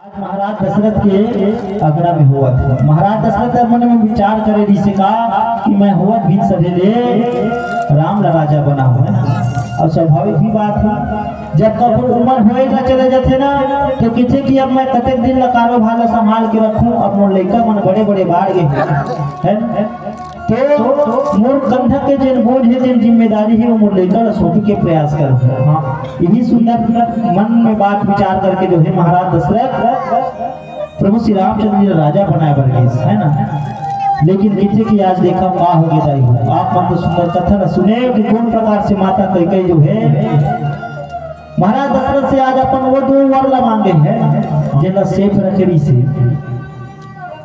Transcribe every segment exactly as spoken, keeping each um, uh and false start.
महाराज दशरथ के अंगना में होवत हे। महाराज दशरथ मन में विचार करे रिहिसे का कि मैं होवत भी सधे ले राम ला राजा बनाहूं, है ना? अउ स्वाभाविक भी बात हे, जब कभू उमर होए ला चले जाथे ना, तो कहिथे कि अब मैं कतेक दिन ला कारोबार ला संभाल के रखूं, अब मोर लइका मन बड़े-बड़े बाढ़ गे हे, है ना? तो मोर कंधा के जेन बोझ हे, जेन जिम्मेदारी हे, वो मोर लइका ला सौंपे के प्रयास करहूं। हाँ, इही सुंदर मन में बात विचार करके जो हे महाराज दशरथ प्रभु श्री रामचंद्र जी ला राजा बनाए बर गिस, है ना? लेकिन कहिथे कि आज देखा का होगे दाई हो, आप मन तो सुंदर कथा ला सुने कि कोन प्रकार से माता कैकेयी जो हे महाराज दशरथ से आज अपन वो दू वर ला मांगे हे, जेला safe रखे रिहिसे।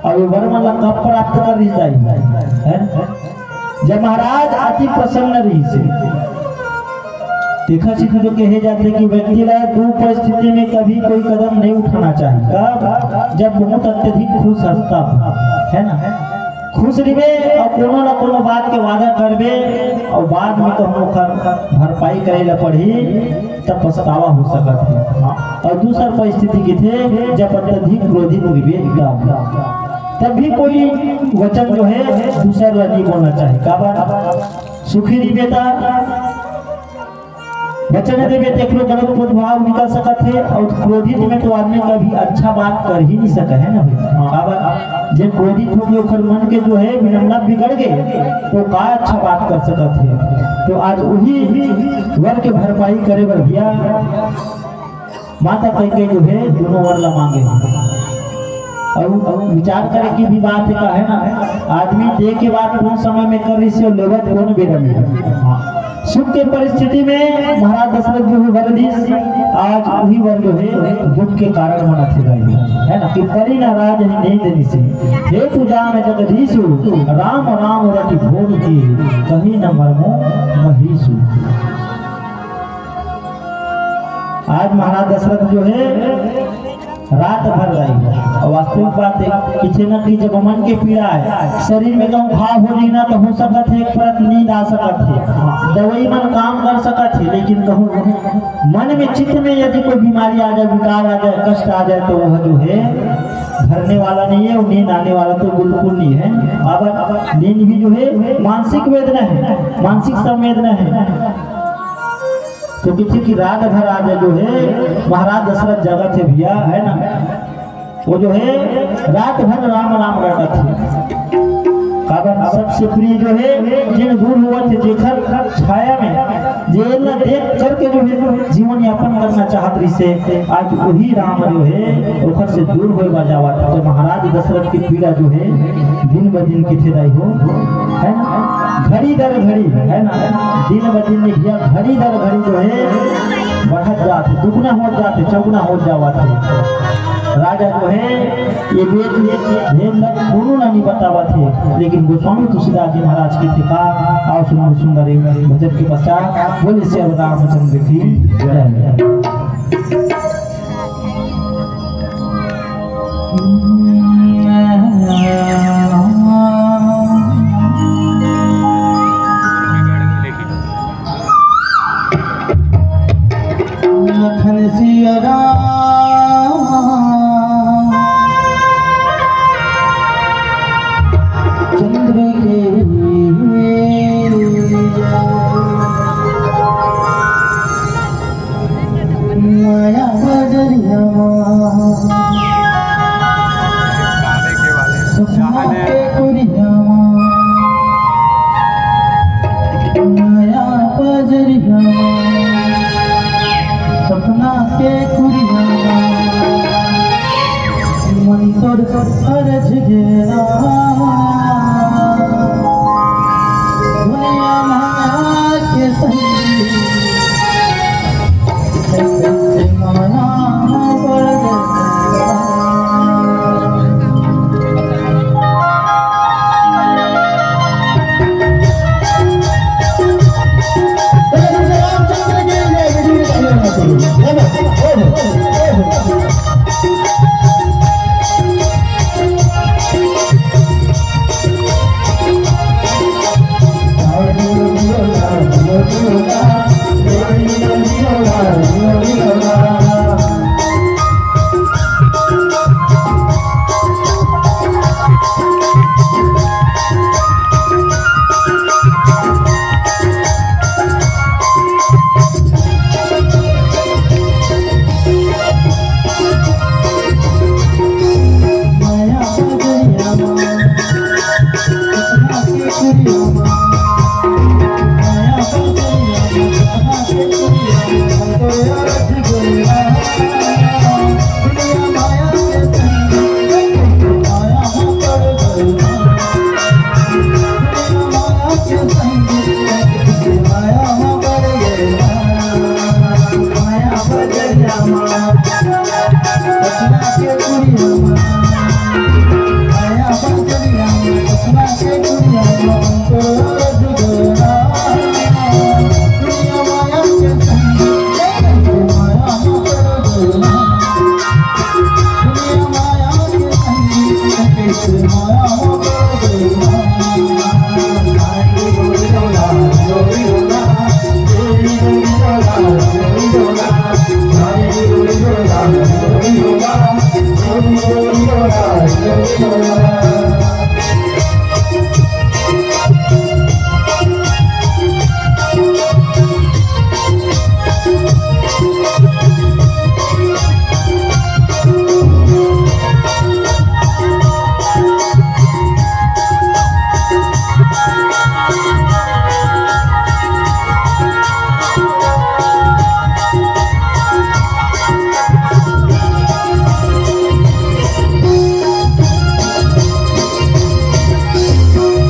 अउ ये वर मन ला कब प्राप्त करे रिहिस दाई? हैं? जब महाराज अति प्रसन्न रिहिसे। देखा चित्त तो कहे जाथे कि व्यक्ति ला दू परिस्थिति में कभी कोई कदम नहीं उठाना चाहिए। कब? जब बहुत अत्यधिक खुश हस तब, है ना? खुश रहिबे अउ कोनो न कोनो बात के वादा करबे अउ बाद में कहूं ओकर भरपाई करे ला पड़ही, तब पछतावा हो सकत हे। अउ दूसर परिस्थिति कहिथे, जब अत्यधिक क्रोधित रहिबे तब, तब भी कोई वचन जो हे दूसर ला नहीं बोलना चाहिए। काबर? सुखी रहिबे त वचन देबे त एकरो गलत कुछ भाव निकल सकत हे, अउ क्रोधित में तो आदमी कभी अच्छा बात कर ही नहीं सके, है ना भाई? काबर? जे क्रोधित होगे ओकर मन के जो हे विनम्रता बिगड़ गे, तो का अच्छा बात कर सकत हे? तो आज उही वर के भरपाई करे बर भैया माता कैकेयी जो हे दोनों वर ला मांगे। अउ, अउ विचार करे के भी बात हे, का है ना, आदमी दे के बात कोन समय में करे रिहिसे अउ लेवत कोन बेरा में। सुख के परिस्थिति में महाराज दशरथ जो हे वर दिस, आज उही वर जो हे दुख के कारण बनत हे दाई, है ना, कि परि न राजहि नींद निसि। हेतु जान जगदीसु, राम राम रटि भोग की, कहि न मरमु महीसु। आज महाराज दशरथ जो हे रात भर रही। अउ वास्तविक बात हे, कहिथे ना कि जब मन के पीड़ा हे, शरीर में कहूं घाव हो जाही ना, तो हो सकत हे एक परत नींद आ सकत हे, दवाई मन काम कर सकत हे, लेकिन कहूं मन में, चित्त में यदि कोई बीमारी आ जाए, विकार आ जाए, कष्ट आ जाए, तो वह जो हे भरने वाला नहीं हे अउ नींद आने वाला तो बिल्कुल नहीं हे। अब नींद भी जो हे मानसिक वेदना हे, मानसिक संवेदना हे। तो कहिथे कि रात भर आज जो हे महाराज दशरथ जगत हे भैया, है ना, वो जो हे रात भर राम राम रटत हे। काबर? सबसे प्रिय जो हे, जेन दूर होवत हे, जेकर छाया में, जेला देख करके जो हे जीवन यापन करना चाहत रिहिसे, आज उही राम जो हे ओकर से दूर होए बर जावत हे। तो महाराज दशरथ के पीड़ा जो हे दिन ब दिन कहिथे दाई हो, है ना, घड़ी दर घड़ी, है ना, दिन ब दिन नहीं भैया, घड़ी दर घड़ी जो हे बढ़त जात हे, दुगना होत जात हे, चौगुना होत जावत हे। राजा जो हे ये वेद, ये भेद ला कोनो ला नहीं बतावत हे, लेकिन गोस्वामी तुलसीदास जी महाराज कहिथे का, आओ सुनो सुंदर एक भजन के पश्चात। बोले श्री रामचंद्र की जय। लखन सिया राम चंद्र के माया बजरिया मा सपना के कुरिया मा, माया बजरिया मा सपना के कुरिया मा, मन तोर अरज गेना। दुनिया माया के संगी, कैसे माया पड़ गया।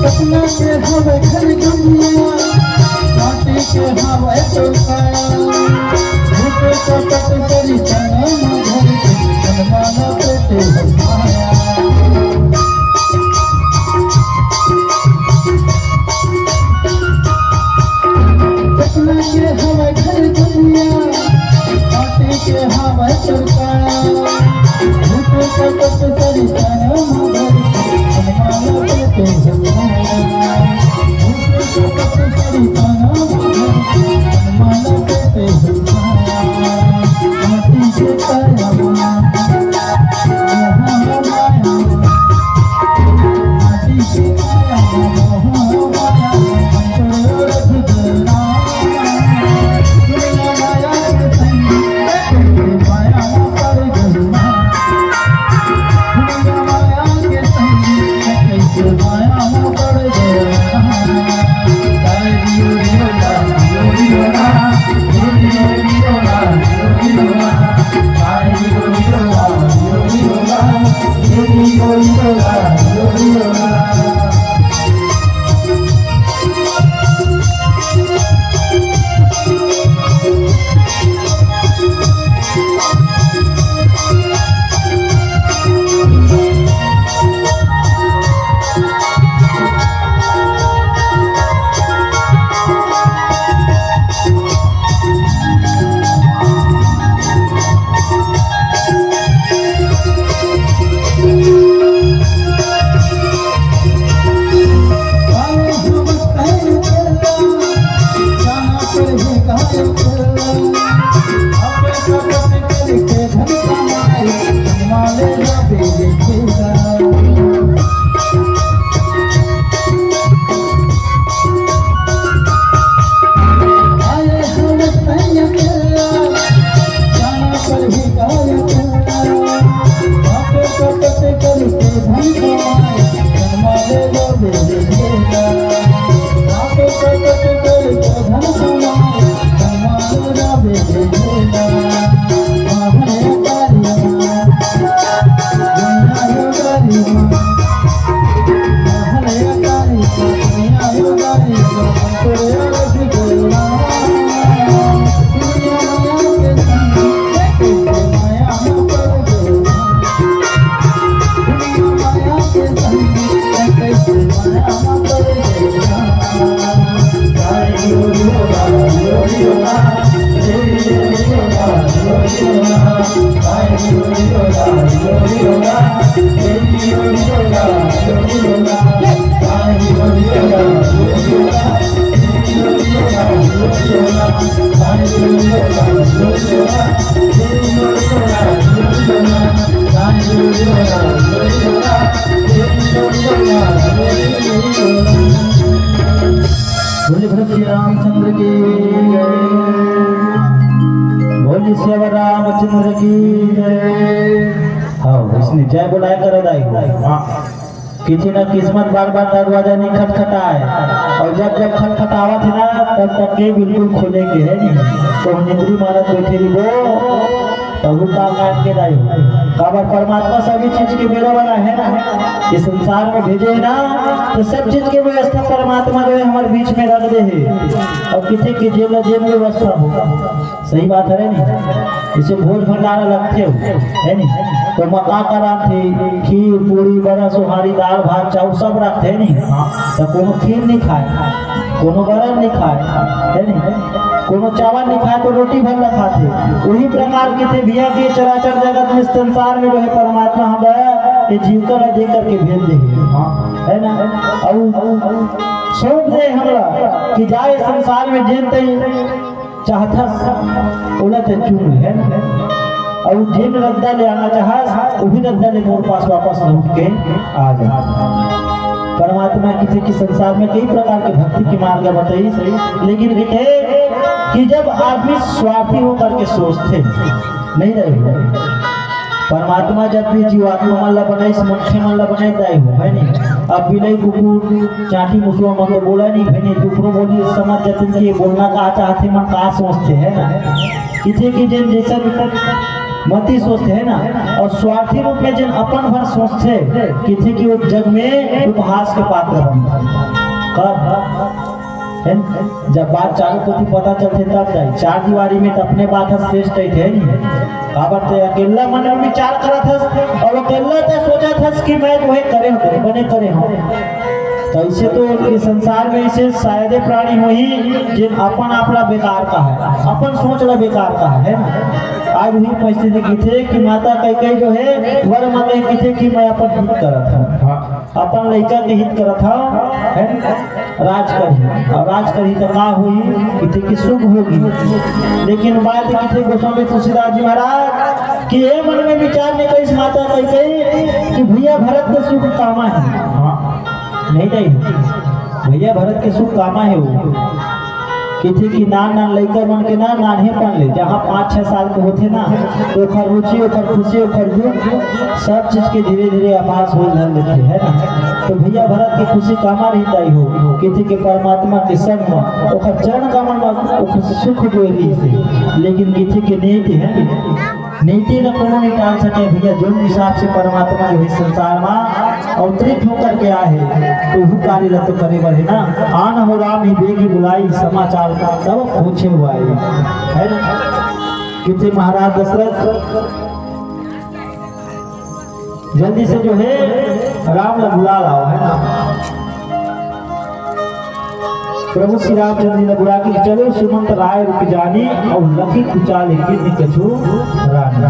सपना के हवे घर दुनिया, माटी के हवे तो काया। झूठे कपट करी तन न घर के, मन माना पेटे हो माया। सपना के हवे घर दुनिया, माटी के हवे तो काया। झूठे कपट करी तन न घर के, मन माना पेटे हो माया। बोले भक्त श्री रामचंद्र की जय। बोले सेवा रामचंद्र की जय। हाँ, इसने जय बोलाया करो दाई। हाँ। किसी ना किस्मत बार बार दरवाजा नहीं खटखटाए, और जब जब खटखटावत है ना, तब तक के बिल्कुल खुले के है नहीं। तो निंद्री मारत बैठे रही वो, तब का काट के दाई। काबर परमात्मा सभी चीज के बेरा वाला है ना, ये संसार में भेजे है ना, तो सब चीज के व्यवस्था परमात्मा जो है हमारे बीच में रख दे है। और किसी की जेब जेब व्यवस्था हो, सही बात है नहीं? इसे भोज भंडारा लगथे हो, है नहीं? तो मका करा थे, खीर, पूरी, बरा, सोहारी, दाल, भात, चाउर सब रखथे नहीं? तो कोनो खीर नहीं खाए, कोनो बरा नहीं खाए, है नहीं? कोनो चावल नहीं खाए तो रोटी भर ला खाथे। वही प्रकार के थे भैया के चराचर जगत में, संसार में जो है परमात्मा हम ये जीव का दे करके भेज दे, है ना? और सौंप दे हमरा कि जाए संसार में जेन तई चाहथस, ओला ते चुन ले, है ना? अउ जेन रद्दा ले आना चाहस, उही रद्दा ले मोर पास वापस लौट के आ जा। परमात्मा किथे कि संसार में कई प्रकार के भक्ति के मार्ग बताइस, लेकिन किथे कि जब आदमी स्वार्थी होकर के सोचथे, नहीं रहे हो। परमात्मा जब भी जीवात्मा मन ला बनाइस, मनुष्य मन ला बनाइस, दाई हो, है नहीं? अब बिलाई, कुकुर, चांटी, मुसवा मन तो बोला नहीं, भाई नहीं, दूसरो बोली, समझ जाते कि ये बोलना का चाहते, मन का सोचते, है ना? किथे कि जेन जैसा भी मती सोचथे, है ना, अउ स्वार्थी रूप में जेन अपन भर सोचथे, किथे कि वो जग में उपहास के पात्र बनथे। कब? है ना? जब बात चारों कोती पता चलथे तब जाई। चार दीवारी में तो अपने बात ह श्रेष्ठ रहिथे, है नहीं? काबर ते अकेला मन में विचार करत हस अउ अकेला ते सोचत हस कि मैं जो है करे हूँ, बने करे हूँ। तो ऐसे तो ये संसार में ऐसे शायदे प्राणी होही जेन अपन आप ला बेकार कहे, अपन सोच ला बेकार कहे, है ना? आज भी परिस्थिति किथे कि माता कैकेयी जो है वर मांगे, किथे कि मैं अपन हित करत हूँ, हाँ। अपन लइका के हित करत हूँ, है ना? राज करही, अउ राज करही तो का होही? किथे कि सुख होही। लेकिन बात किथे गोस्वामी तुलसीदास जी महाराज कि ये मन में विचार नहीं करिस माता कैकेयी कि भैया भरत के सुख कामा है। हाँ। नहीं, नहीं। भैया भरत के सुख कामा है वो। किथे कि नान नान लइका मन के ना नान्हेपन ले, जहाँ पाँच छह साल के होथे ना, तो ओखर रुचि, ओखर खुशी, ओखर दुख, सब चीज के धीरे धीरे आभास होए धर लेथे, है ना? तो भैया भरत के खुशी कामा रहिस दाई हो, किथे कि परमात्मा के संग में ओखर चरण कमल में ओखर सुख जो रहिस हे, लेकिन किथे कि नीति है, नीति ला कोनो नहीं टाल सके भैया। जो हिसाब से परमात्मा जो है संसार में अवतरित होकर के आए हैं, तो वो कार्य ला तो करे बर है ना। आन हो राम ही बेगी बुलाई, समाचार तब पूछे हुआ है, है ना? किथे महाराज दशरथ जल्दी से जो है राम ला बुला लाओ, है ना? प्रभु श्री रामचंद्र जी ने बुला के, चलो सुमंत राय रुक जानी, अउ लखि कुचाल किन्हीं कछु रानी।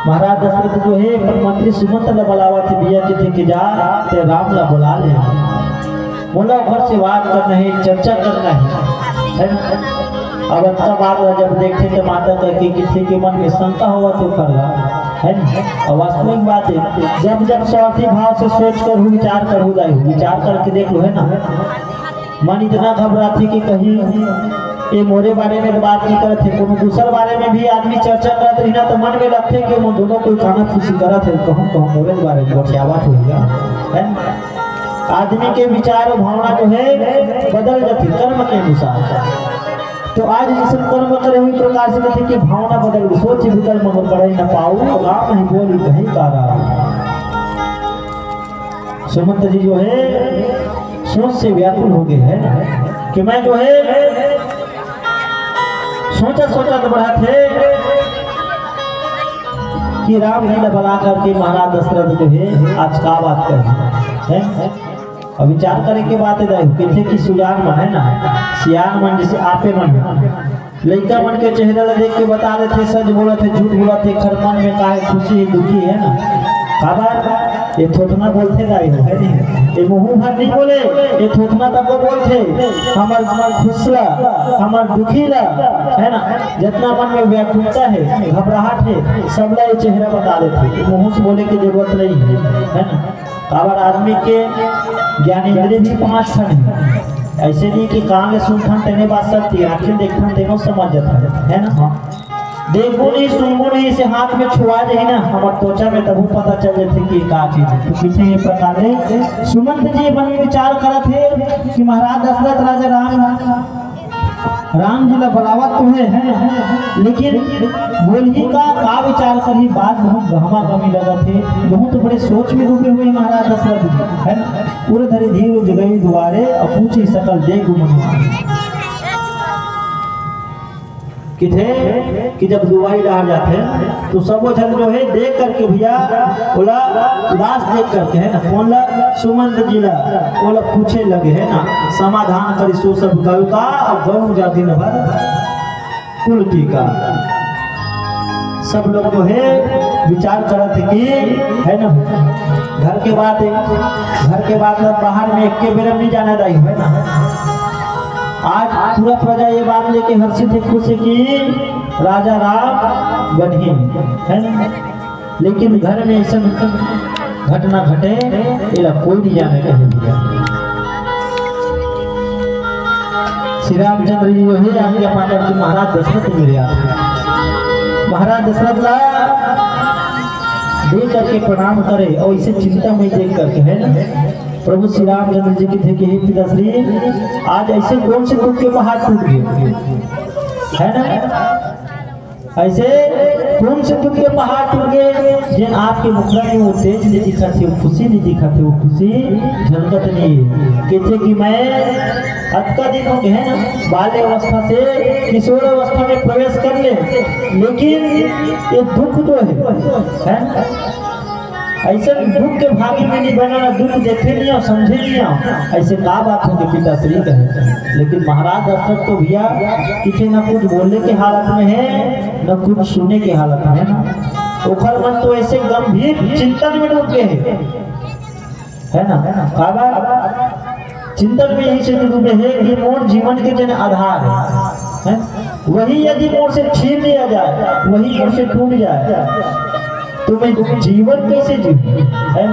महाराज दशरथ जो है अपन मंत्री सुमंत ला बुलावत हे, भैया किथे कि जा ते राम ला बुला ले, मोला ओकर से बात करना है, चर्चा करना है, है ना? अब अतका बात ला जब देखथे तो माता कैकेयी किथे के मन में शंका होवत हे ओकर ला, है ना? अब वास्तविक बात है, जब जब स्वार्थी भाव से सोच करहू, विचार करहू दाई, विचार करके देख लो, है ना? मन इतना घबराथे कि कहीं ये मोरे बारे में बात नहीं करत हे, कोनो दूसर बारे में भी आदमी चर्चा करत रही ना, तो मन में लगथे कि वो दोनों कोई खाना खुशी करत हे, कहूँ कहूँ मोरे बारे में गोठियावत होही, है ना? आदमी के विचार अउ भावना जो है बदल जाथे कर्म के अनुसार। तो आज जैसे कर्म करे हुए प्रकार से कहते कि भावना बदल गई, सोच विकल मम पड़े न पाऊ, राम ही बोली कहीं का राम। सुमंत जी जो है सोच से व्याकुल हो गए हैं कि मैं जो है सोचा सोचा तो बढ़ाथे कि राम जी ला बुला करके महाराज दशरथ जो है आज का बात कर हैं। अब विचार करे के बात है दाई, किथे कि सुजान मन है ना, सियान मन जैसे आपे मन है, लइका मन के चेहरा ला देख के बता देथे, सच बोलत हे, झूठ बोलत हे, खर मन में का है, खुशी है, दुखी है ना। काबर ये थोथना बोलथे दाई हो, है नहीं? ये मुंह भर नहीं बोले, ये थोथना तक को बोलथे। हमर, हमर खुश ला, हमर दुखी ला, है ना, जितना मन में व्याकुलता है, घबराहट है, सब ला ये चेहरा बता देथे। मुंह से बोले की जरूरत नहीं है, है ना? काबर आदमी के ज्ञानेंद्रिय भी पांच ठन है। ऐसे नहीं कि कान ले सुनथन तेने बात सत्य, आंखें देखथन तेनो समझ जाथन, है ना? देखबो नहीं, सुनबो नहीं, इसे हाथ में छुआ जाही ना, हमर त्वचा में, तभू पता चल जाथे कि का चीज है। तो किथे ये प्रकार ले सुमंत जी मन में विचार करत हे कि महाराज दशरथ राजा राम, राम जी ला बुलावत तो हे, लेकिन बोलही का, का विचार करही, बात बहुत गहमा गहमी लगत हे, बहुत बड़े सोच में डूबे हुए महाराज दशरथ जी, है ना? उर धरि धीर उर गई दुआरे, अउ पूछी सकल देख मनुहारे। किथे कि जब दुआरी डहर जाथे तो सबो झन जो है देख करके भैया ओला उदास देख करके, है ना, कोन ला? सुमंत जी ला। ओला पूछे लगे, है ना, समाधान करिसो सब कल का, अब गऊ जा दिन भर कुल टीका। सब लोग जो है विचार करत हे कि, है ना, घर के बात है, घर के बात ला बाहर में एक के बेर नहीं जाने दाई, है ना। आज पूरा प्रजा ये बात लेके हर्षित है, खुश है कि राजा राम बनही, है ना? लेकिन घर में ऐसा घटना घटे, एला कोई नहीं जाने कहे भैया। श्री रामचंद्र जी जो है आज्ञा पा करके महाराज दशरथ मिल गया। महाराज दशरथ ला दे करके प्रणाम करे और इसे चिंता में देख करके, है ना? प्रभु श्री रामचंद्र जी कथे कि हे पिताश्री, आज ऐसे कौन से दुख के पहाड़ टूट गए, है ना? ऐसे कौन से दुख के पहाड़ टूट गए, जेन आपके मुखड़ा में वो तेज नहीं दिखत हे, वो खुशी नहीं दिखत हे, वो खुशी झलकत नहीं है। कहते कि मैं अतका दिन हो गए ना, बाल्य अवस्था से किशोर अवस्था में प्रवेश कर ले, लेकिन ये दुख जो है, है ना? ऐसे दुख के भागी में नहीं बना, ना दुख देखे नहीं और समझे नहीं हो। ऐसे का बात हो कि पिताश्री कहे। लेकिन महाराज दशरथ तो भैया किसी ना कुछ बोले के हालत में है, न कुछ सुने के हालत में है ना। ओखर मन तो ऐसे गंभीर चिंतन में डूब गए हैं, है ना? काबर चिंतन में यही से डूबे हैं कि मोर जीवन के जन आधार है, है? वही यदि मोर से छीन लिया जाए, वही मोर से टूट जाए, तो मैं जीवन कैसे जीऊँ, है?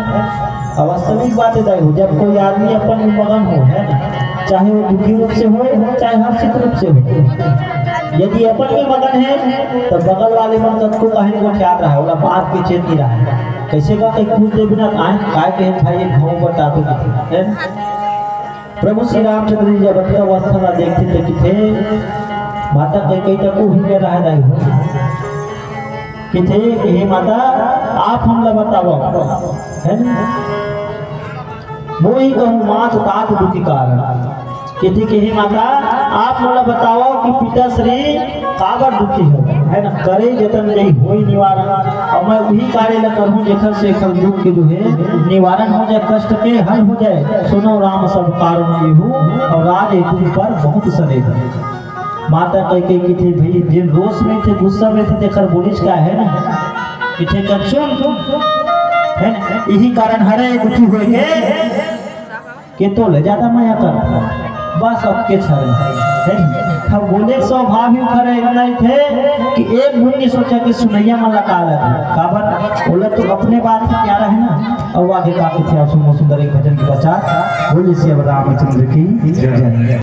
अब वास्तविक बात है दाई हो, जब कोई आदमी अपन में मगन हो, है ना, चाहे वो दुखी रूप से हो, चाहे हर्षित रूप से हो, यदि अपन में मगन है, तो बगल वाले मन तक को कहीं को ख्याल रहा, ओला बात के चेत नहीं रहा। कैसे का कहीं कुछ दे बिना आए, काय कहे भाई, एक घाव बता दो, है ना? प्रभु श्री रामचंद्र जी जब अतका अवस्था ला देखथे त किथे, माता कैकेयी तक को हुई में रह रहे हो। किथे कि हे माता, आप हमला बतावव, है ना? मोहि कहूँ मात तात दुखि कारण। किथे कि हे माता, आप मोला बतावव कि पिताश्री काबर दुखी हो, है ना? करे जतन जई होई निवारण। और मैं वही कार्य ला करूँ जेकर से एकर दुख के जो है निवारण हो जाए, कष्ट के हल हो जाए। सुनो राम सब कारण एहू, और राज एहू पर बहुत सनेह। माता कैकेयी किथे भाई, जिन रोष में थे, गुस्सा में थे, तेकर बोलिस का है ना? किथे कर सुन, है ना? यही कारण हरे दुखी होए के के तो ले जाता मया कर, बस अब के छरे, है ना? अब बोले स्वभाव ही करे नहीं थे कि एक बुन नहीं सोचा कि सुनैया मन ला का लगे। काबर? ओला तो अपने बात ही प्यारा है ना। और आगे का कुछ सुनो सुंदर एक भजन के प्रचार। बोलिए श्री रामचंद्र की जय।